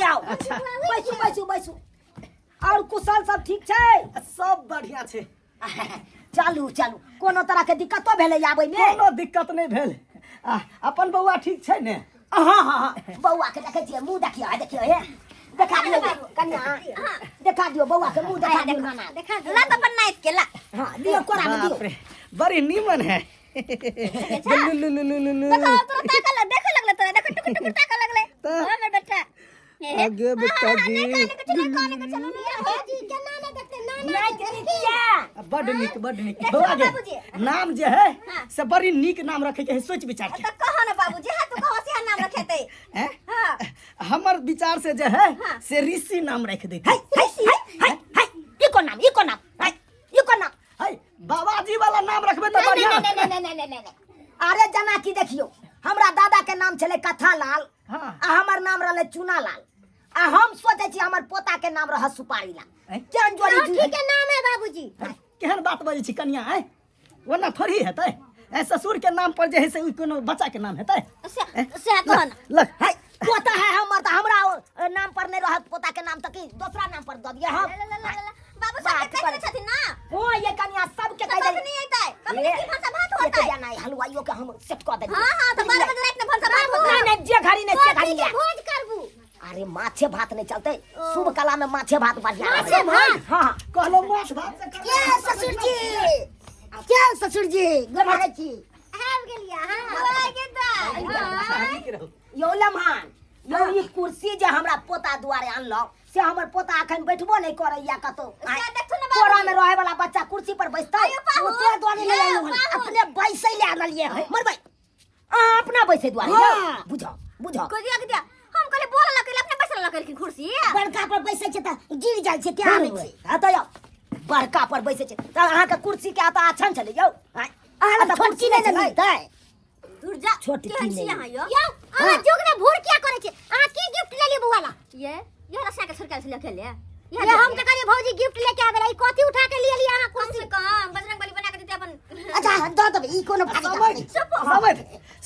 आउ। अच्छा। बैसू बैसू बैसू। और कुशल सब ठीक छै? सब बढ़िया छै। चलू चलू, कोनो तरह के दिक्कतो भेलै आबै में? कोनो दिक्कत नहि भेल। आ, अपन बौआ ठीक छै ने? हाँ हाँ हाँ, बौआ के देखै छियै, मुँह देखियौ, आ देखियौ, हे देखा दियौ कन्या, देखा दियौ बौआ के मुँह, देखा दियौ नाना। देखा दियौ। ला तऽ अपन नाइत के ला। हाँ दियौ, कोरा में दियौ। बाप रे, बड़ी नीमन है। लु लु लु लु लु। देखो तोरा ताकऽ देखऽ लगलै, तोरा देखो टुकुर टुकुर ताकऽ लगलै। तऽ- हमर बेटा। आगे बेटा जी। नहि काने के चलो नहीं जी, केना ने देखते नाना। नाइत नीक यऽ। बड नीक, बड नीक। देखो बौआ गे, बाबूजी। नाम जे है हाँ। से बड़ी नीक नाम रखे के है, सोच विचार के। तऽ कहो ने बाबूजी, हाँ तू कहो से नाम रखेतै। हैं? हाँ। हमर विचार से जे है हाँ। से ऋषि नाम रख देते। है है है है है, ई कोन नाम, ई कोन नाम है, ई कोन नाम है? बाबाजी वाला नाम रखबे तऽ नहीं, बढ़िया। नहीं, नहीं, नहीं, नहीं, नहीं, नहीं, नहीं। अरे जना की देखियो, हमरा दादा के नाम छलै कथा लाल। हाँ। आ हमर नाम रहलै चूना लाल, आ हम सोचै छी हमर पोता के नाम रहत सुपारी लाल। ऐं? केहन जोड़ी ठीक के नाम है बाबूजी। केहन बात बजै छी कनिया? आँय, ओना थोड़ी हेतै? ऐ ससुर के नाम पर जे है से उ कोनो बच्चा के नाम हेतै? से से कहो ना। लग है पोता है हमर तऽ हमरा ओ, नाम पर नहीं रहत पोता के नाम तऽ की दोसरा नाम पर दऽ दिअ हम? ला, ला, ला, ला, ला। बाबू बात सबके कहि करै। देने छथिन ना? हो ये कनिया, सबके तऽ कहि कखनी देलियै। अइतै? कखनी की भनसा भात होतै? एते नहि, हलवाइयो के हम सेट कऽ देलियै। हाँ हाँ, तऽ 12 बजे राति में भनसा भात होतै। नहीं नहीं, जे घड़ी नहीं से घड़ी कथी के है। भोज करबू? अरे माछे भात नहीं चलते, शुभ कला में माछे भात बढ़िया माछे रहै। भात? हाँ हाँ। कहलो माछ भात से करबै। के ससुर जी, के ससुर जी, गोर लागै छी। आबि गेलियै अहाँ? गोर गेल तऽ। नीक रहू। यौ लम्हान यौ, ई कुर्सी जे हमरा पोता दुआरे अनलहुँ से हमर पोता अखन बैठबो नहीं करैया कतौ। से देखथुन ने बाबूजी। कोरा में रहे वाला बच्चा कुर्सी पर बैसतै? आयौ पाहुन। ओते दुआरे नहीं यौ, अनलहुँ हन। पाहुन। अपने बैसै ले आनलियै हन। मरबै अहाँ अपना बैसै दुआरे यौ। हाँ। बुझाउ बुझाउ। गोदिया गोदिया, हम कहलियै बोल लग अपने बैसल लगलखिन कुर्सी। बड़का पर बैसै छै तऽ गिर जाइ छै, तें आनै छै। हाँ तऽ यौ, बड़का पर बैसै छै तऽ अहाँके कुर्सी के तऽ आछन छलै यौ। आँय, अहाँ लग तऽ छोटकी कुर्सी नहि ने छलै। मिलतै? दूर जा। छोटकी केहन छी नहि। अहाँ यौ? यौ, अहाँ जोग ने भूर किया करै छी? अहाँ की गिफ्ट लेलियै बौआ ला? ये वाला साइकिल छोड़ के आयल छलै खेले। ये हम तऽ कहलियै भौजी गिफ्ट लेके आबै ला, ई कथी उठा के लिए अहाँ कम कुर्सी? से कम बजरंग बली बना के देते अपन। अच्छा दऽ देबै, ई कोनो भारी काम समझ नहि। समझ,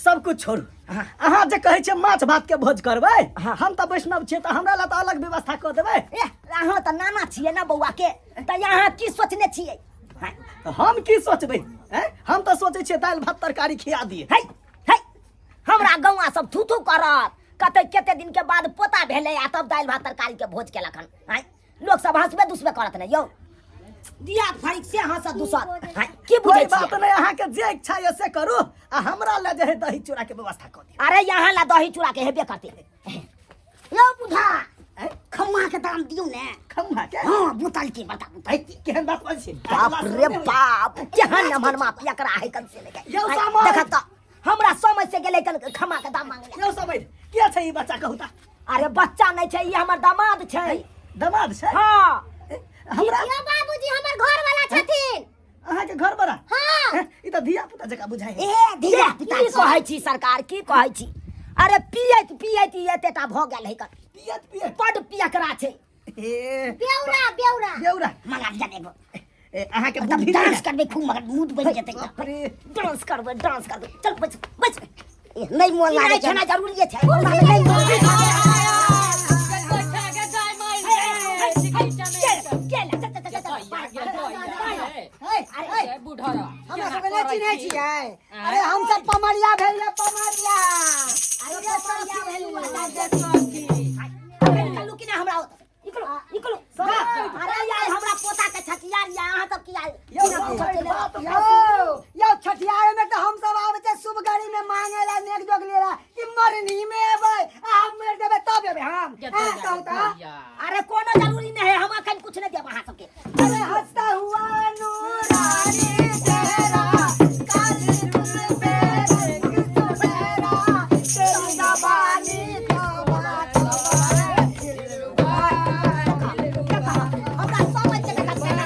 सब कुछ छोड़ू। अहाँ जे कहै छियै माछ भात के भोज करबै, हम तऽ वैष्णव छियै, तऽ हमरा लए तऽ अलग व्यवस्था कऽ देबै। ए, अहाँ तऽ नाना छियै ने बौआ के, तऽ अहाँ की सोचने छियै? तऽ हम की सोचबै? हैं? हम तऽ सोचै छियै दालि भात तरकारी खिया दिए। है है, हमरा गौआ सब थू थू करत, कते कते दिन के बाद पोता भेलै आ तब दालि भात तरकारी के भोज केलक हन। आँय, लोक सब हंसबे दुसबे करत ने यौ, दिया फरिक से हंसत दुसत। आँय, की बुझै कोई बात छियै? नहि, अहाँके जे इच्छा यऽ से करू, आ हमरा लए जे है दही चूड़ा के व्यवस्था कऽ दियौ। अरे यहाँ ला दही चूड़ा के हेबे करते। यौ बुढ़ा, आँय? खम्मा के दाम दियौ ने। खम्मा के? हाँ, बोतल के, बड़का बोतल। आँय, केहन बात बजै छी? बाप रे बाप, केहन नमहर माफिया करा है कन से लेके। यौ आँय, सामान। देखत तऽ हमरा समय से गेलै कन खम्मा के दाम मांगे ला। यौ समझ, के छै ई बच्चा कहू तऽ? अरे बच्चा नहि छै, ई हमर दामाद छै। दामाद छै? हाँ। हमरा यौ बाबूजी, हमर घर वाला छथिन। अहाँके घर बड़ा? हाँ। ई तऽ धिया पुता जकाँ बुझाइ है। ए धिया पुता की कहै छी सरकार, की कहै छी? अरे पियैत पियैत ई एतेटा भऽ गेल है कन। पियत पियत बड पियकरा छै। ए बेौरा बेौरा बेौरा मंगा दिया एगो। ए, अहाँके तब बुद्धि नहि डांस है। करबै खूब, मगर मूड बनि जेतै। बाप रे। डांस करबै, डांस करबै, चल बैस बैस। ए, नहि मोन लागै छै। खेनाइ जरूरी छै। नहि मोन। हमरा सबके नहि चिन्है छियै? अरे हम सब पमरिया भेलियै, पमरिया। अरे पमरिया भेलियै। निकलू कि नहि हमरा ओतऽ? निकलू निकलू। अरे यार, हमरा पोता के छठियार या अहाँ सब की आयल? यौ, बात यौ यौ, छठियार में तऽ हम सब आबै छै शुभ घड़ी में मांगे ला, नेक जोग लेला कि मरनी में एबै आ हम मरि जेबै तब एबै हम? हाँ, कहू तऽ। अरे कोनो जरूरी नहीं है, हम अखन कुछ नहीं देब अहाँ सबके। अरे हंसता हुआ नूरानी चेहरा, काली जुल्फे रंग सुनहरा, तेरी जबानी तौबा तौबा दिलरुबा दिलरुबा। हमरा समझ के देखा सेना।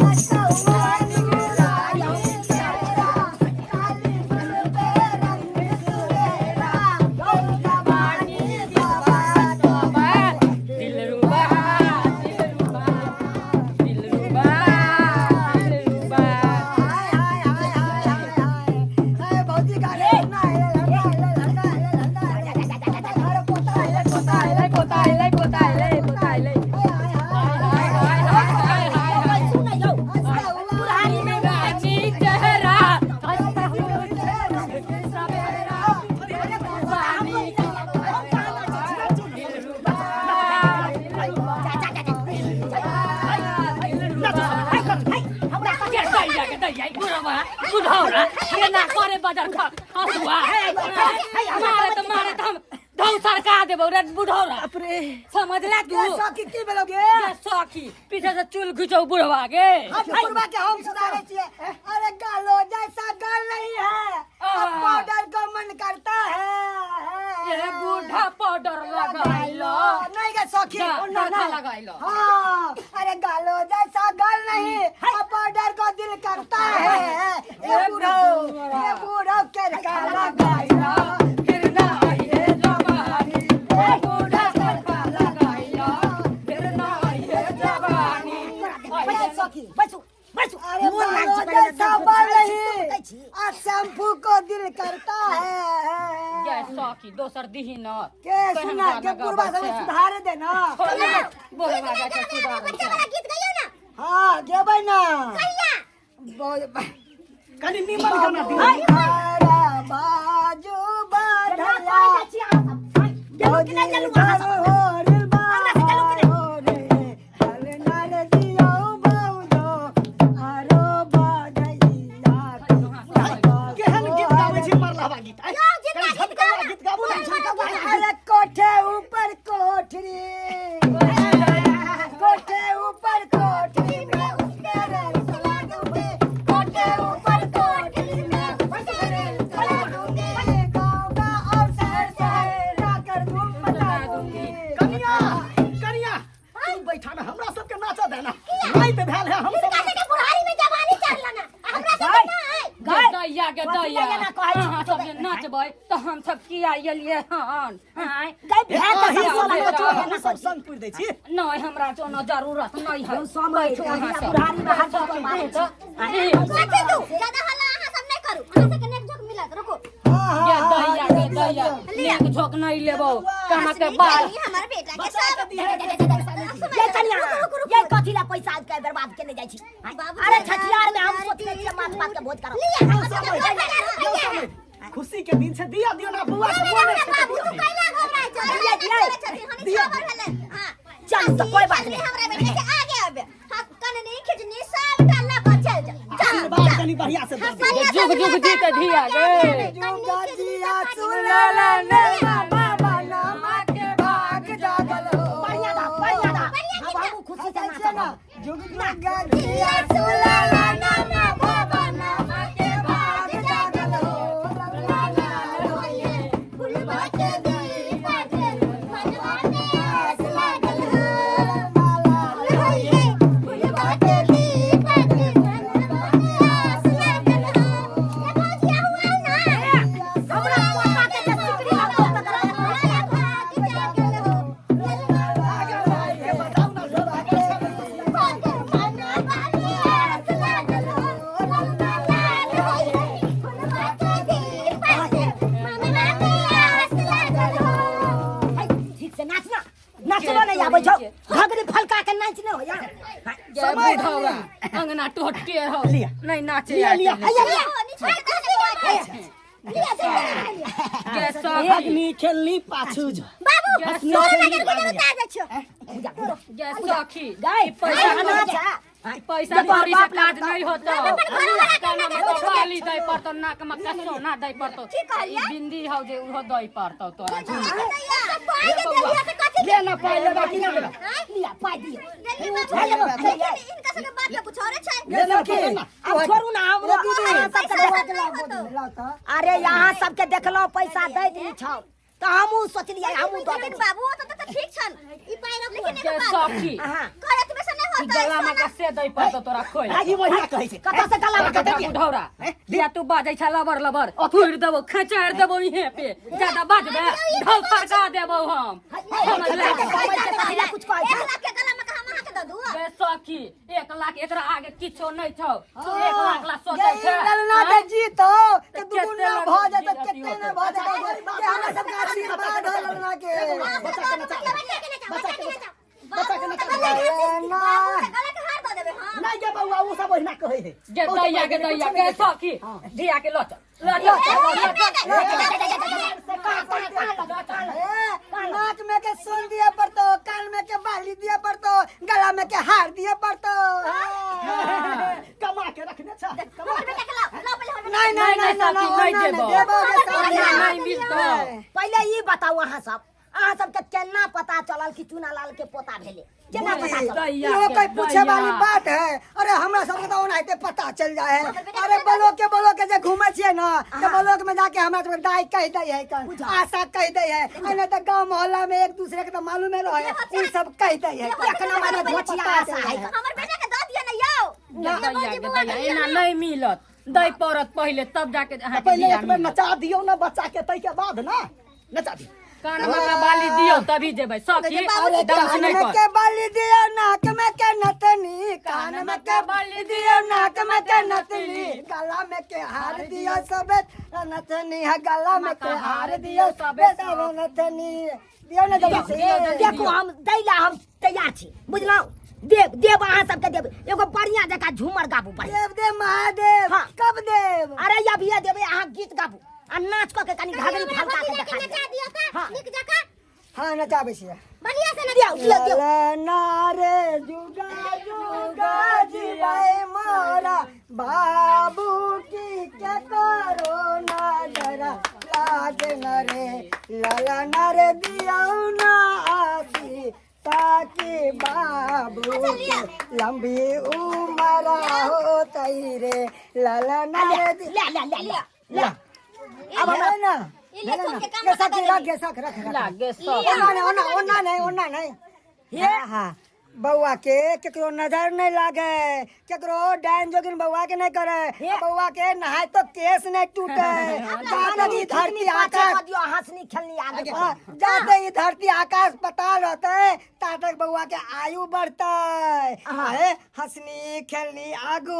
हंसता हुआ नूरानी चेहरा, काली जुल्फे रंग सुनहरा, तेरी जबानी तौबा तौबा। दिलरुबा। ना करे बजर हसुआ मारे त मारे त हम धौ सरका देबौ रे बुढ़ौरा बाप रे समझला तू ये सखी की भेलो गे ये सखी पीछे से चुल घिचौ बुढ़वा के हम बुढ़वा के हम सुधारे छिए। अरे गालो जैसा गाल नहीं है, अब पाउडर को मन करता है। ये बूढ़ा पाउडर लगाइलो नहीं गे सखी जा, ना, जा, ना। लगाइलो। हाँ, अरे गालो जैसा गाल नहीं, अब पाउडर को दिल करता है। ये बूढ़ो, ये बूढ़ो करका लगाइलो, फिर ना आइए जवानी। ये बूढ़ा करका लगाइलो, फिर ना आइए जवानी। ए सखी बैसू बैसू अरे मोन लाग बालो छै पहिले जैसा बाल कहै नहीं, छी। आ शैम्पू को दिल करता है। ये सखी दोसर दिही न के सुना के बुढ़वा सब सुधारे दे ना। बुढ़वा के सुधार बच्चा वाला गीत गाइयो ना। हाँ गेबै ना। कहिया? कनी नीमन गाना दियौ। हमारा बाजू केना बढ़ला करै जाइ छी अहाँ सब? आँय, गेलहुँ कि नहि गेलहुँ अहाँ सब? हमरा से गेलहुँ कि नहि? केहन गीत गाबै छी मरलहबा गीत आँय? जिनका कनी गीत झमकौआ गाउ ना। गीत गाबू ना, झमकौआ गीत। अरे कोठे ऊपर कोठरी, कोठे ऊपर कोठरी में उसके रेल चला दूंगी, कोठे ऊपर कोठरी में उसके रेल चला दूंगी, गाँव गाँव और शहर शहर जाकर धूम मचा दूंगी। कनिया कनिया तू बैठा ना, हमरा सबके नाचऽ दे ना। राति भेल है हम सब। हिनका सबके बुढ़ारी में जवानी चढ़ल ना, हमरा सबके ना है। गे दैया गे कथी दैया लए एना कहै छी? अहाँ सब जे नाचबै तऽ हम सब किया एलियै हन आँय? गै भेल तऽ अहीं सब सब नाचू, नाचू, एना हमहूँ सब संग पुरि दै छी। नहि हमरा कोनो जरूरत नहि है। यौ समय बैठू अहाँ कहिया सब। बुढ़ारी में हाथ पर मारै छी। कथी तू ज्यादा हल्ला अहाँ सब नहि करू, अहाँ सबके नेक झोंक मिलत, रुकू। गे दैया गे दैया नेक झोंक नहि लेबौ कहाँ के बाल हमर बेटा के सब ये कनिया ये कथी ला पैसा आज के बर्बाद केने जाइ छी? बाबू अरे छठियार में हम सोचने छियै माछ भात के भोज करब। लिया हमर सबके घर पर यौ रुपैया। समय, खुशी के दिन छै, दिया दियौ ना बौआ के मोने छै तऽ बाबू दियौ। तू कैला घबराइ छौ? दिया, दिया। दिया दिया। हां चल तऽ कोई बात नहीं। हमरा बेटा के आगे आबे। हां कननी खिचनी सब डाला पर चल जा। चल आशीर्वाद कनी बढ़िया से दऽ दियौ। जुग जुग जी के धिया गे जुगजिया सुनला ने बाबा नामा के भाग जागल हो। बढ़िया दा बढ़िया दा। बढ़िया अब हमहूँ खुशी से अच्छा नाचब। ना, जुग जुगजिया सुनला नामा बाबा नामा के भाग जागल हो। लल्ला लाल होइए, फुलवा के दीपक मनवा में आस लागल हो। लाल होइए फुलवा के दीपक मनवा में आस लागल हो। ए भौजी आऊ आऊ ना। हमरा पोता के जे सिकरी लगतौ तकरा भाग जागल हो। के बताउ ना सब आगे। है, ठीक से नाच ना। नाचलो नहीं आबै छौ, घघरी फलका के नाच नहि होइया। गे बुढ़ौरा अंगना टोटके हौ लिया। नहि नाचे लिया, लिया। गे सखी अग्नि खेलनी पाछू जो। गे गे सखी गै पैसा नाच आ। पैसा जकर कौड़ी से बाप काज नहीं होतो, कान में तो बाली दै पड़तो, नाक में का सोना दै पड़तो, ई बिंदी हौ जे उहो दै पड़तो तोरा। ले ना पाइ लेबा कि ना लेबा? लिया पाइ दियौ। ले ना पकड़ ना। अब छोड़ू ना हमरो अहाँ सबके दीदी लाओ तो। अरे यहाँ सबके देखलहुँ पैसा दैत नहि छौ तऽ हमहूँ सोचलियै हमहूँ दऽ देबै। बाबू तो ठीक छन ई पाइ रखू, लेकिन गे एगो बात सखी अहाँ करत में से नहीं ई होता। गला में का से दै पड़तो तोरा खोल। ई बढ़िया कहै छै। कतऽ से गला में कतऽ बुढ़ौरा लिया तू बाजै छ लबर लबर, थुरि देबौ खचारि देबौ इहे पे, ज्यादा बाजबे ढौ फरका देबौ हम समझले। कुछ कहै छै 1 लाख के गला में हम अहाँ के दऽ दू। गे सखी 1 लाख एकरा आगे किछो नहि छौ, तू 1 लाख ला सोचै ये छै ललना के जीतो के तऽ दुगुना केते भऽ जेतौ, जीत केते होतौ। ने भऽ जेतौ, के हमरा सबके आशीर्वाद हो ललना के। बच्चा के नचा। बच्चा के नचा, बच्चा के नचा। गला के हार दऽ देबै हम। नहि गे बौआ, ओ सब ओहिना कहै है। गे दैया गे दैया गे सखी धिया के लऽ चल लऽ चल लऽ चल। ए, नाक में के सोन दिए पड़तो, कान में के बाली दिए पड़तो, गला में के हार दिए पड़तो। कमा के रखने छ, कमा हमर बेटा के लाओ, लाओ पहिले हमर। नहीं नहीं नहीं नहीं, नहीं सखी, नहीं नहीं देबो। देबो गे सखी। ओना नहीं मिलतौ। पहिले ई बताउ अहाँ सब, अहाँ सबके केना पता चलल कि चुनालाल के पोता भेलै? केना पता चलल? दैया इहो के कोई पूछे वाली दैया। बात है? अरे हमरा सबके तो ओनाहिते पता चल जाए है। अरे ब्लॉक के ब्लॉक के जे घूमे छियै ना, तो ब्लॉक में जाके हमरा सबके दाई कह दै है, कन आशा कह दै है, आ नहीं तो गांव मोहल्ला में एक दूसरे के तो मालूमे रहे है, उ सब कह दै है। एक नंबर में धोचिया आशा है। हमर बेटा के दऽ दिअ ने यौ। दैया के दैया, एना नहीं मिलत, दै पड़त पहिले तब जाके अहाँके पहिले बिया एक बेर मिलत। नचा दियौ ना बच्चा के, ताहिके बाद ना नचा दियौ। कान में के बाली दियो तभी जेबै सखी। अरे डांस कान नहीं में कर। के बाली दियो, नाक में के नथनी, कान में के बाली दियो, नाक में के नथनी, गला में के हार दियो सबे नथनी है, गला में के हार दियो सबे नथनी दियो ना जल्दी से। देखो हम दैला हम तैयार छी, बुझलहुँ? देव देव अहाँ सबके देव एगो बढ़िया जकाँ झूमर गाबू बढ़िया। देव देव महादेव। हाँ। कब देव? अरे अभिये देबै, अहाँ गीत गाबू आ नाच कऽ के कनी घाघरी फलका के देखा नचा दियौ। दियौ तऽ हाँ। नीक जकाँ। हाँ नचाबै छियै। बढ़िया से दियौ दियौ दियौ। ललना रे जुगा जुगा जीवाय मोरा बाबू की के करो नजरा लागे न रे, ललना रे दियौ ना आसी ताकि बाबू के लंबी उम्र हो तई रे, ललना रे ले ले ले ले ले। अब हमरा ना ई ले सुन के काम गे बता सखी देली। रख गे सख रख रख। लागे सब। ओना नहीं, ओना ओना नहीं, ओना नहीं। हाँ हाँ, बउआ के केकरो नजर नहीं लागे, केकरो डाइन जोगिन बउआ के नहीं करे, बउआ के नहाए तो केस नहीं टूटे, जाते ही धरती आकाश दियौ हंसनी खेलनी आगे। हाँ, जाते ही धरती आकाश पताल रहते ता तक बउआ के आयु बढ़ते। अरे हंसनी खेलनी आगू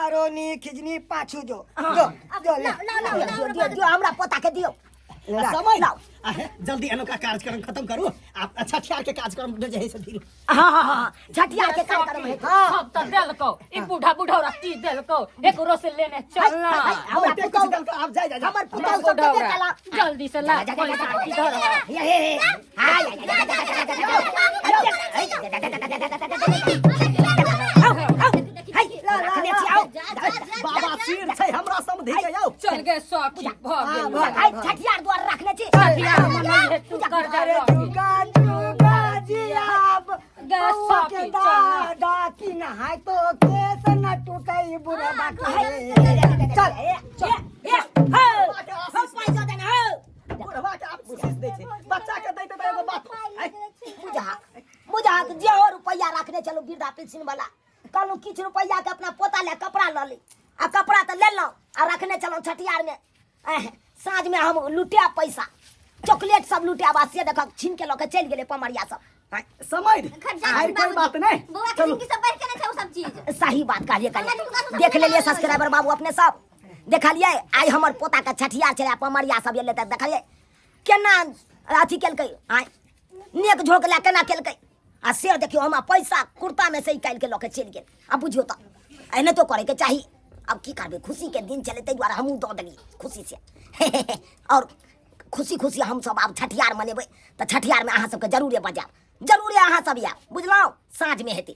अरोनी खिजनी पाछू, जो जो जो ले। दियौ दियौ दियौ हमरा पोता के दियौ। समय लाओ, आहे जल्दी अनोखा कार्यक्रम खत्म करू आप। अच्छा छठियार के कार्यक्रम जे है से धीरे। हाँ हाँ हाँ, छठियार के कार्यक्रम है। सब तऽ देलकौ, ई बूढ़ा बुढ़ौरा की देलकौ, एकरो से लेने चलना। हमरा बहुते कुछ पुतहु देलकौ, आप जाय जाय जा। हमर पुतहु सब के बुढ़ौरा चला। जल्दी से ला पैसा किधर है? हे हे हे हाय बाबा सिर छै हमरा समझी के यौ। चल गे सखी, भऽ गेल। हाय छठियार द्वार रखने छी। छठियार मनैहे तू कर्जा अरे लऽ के। जुगा जुगा जियाब गे बउआ के सखी, चल ना। दादा की नहाय तो केस न टूटे बुढ़वा के। चल चल हम पैसा देना हो। बुढ़वा के आप आशीष दै छै, बच्चा के दैते तऽ एगो बात आइ। बुझा बुझा जे हो रुपैआ रखने चलू वृद्धा पेंशन वाला, कहलहुँ किछु रुपैआ के अपना पोता ले कपड़ा लऽ ली, आ कपड़ा तऽ लेलहुँ आ रखने चलहुँ छठियार में। साँझ में हम लुटायब पैसा, चॉकलेट सब लुटायब, आ से देखक छीन के लऽ के चलि गेलै पमरिया सब। समझ खर्चा आइ कोई बात नहीं। बौआ के चलू। जिंदगी सब बढ़ के नहीं छै उ सब चीज। सही बात कहलिए कहलिए। देख लेलिए सब्सक्राइबर बाबू अपने सब देखलिए, आइ हमर पोता के छठियार छलै, पमरिया सब एलै तऽ देखलिए केना अथी केलकै, आइ नेक झोंक लए केना केलकै, आ से देखियौ हमरा पैसा कुर्ता में से निकालि के लऽ के चलि गेल। आ बुझियौ तऽ एहने तो करैके चाही। अब की करबै, खुशी के दिन छलै ताहि दुआरे हमहूँ दऽ देलियै खुशी से, और खुशी खुशी हमसब आब छठियार मनेबै, तऽ छठियारमे अहाँ सबके जरूरे बजायब, जरूरे अहाँ सब आयब, बुझलहुँ? साँझमे हेतै।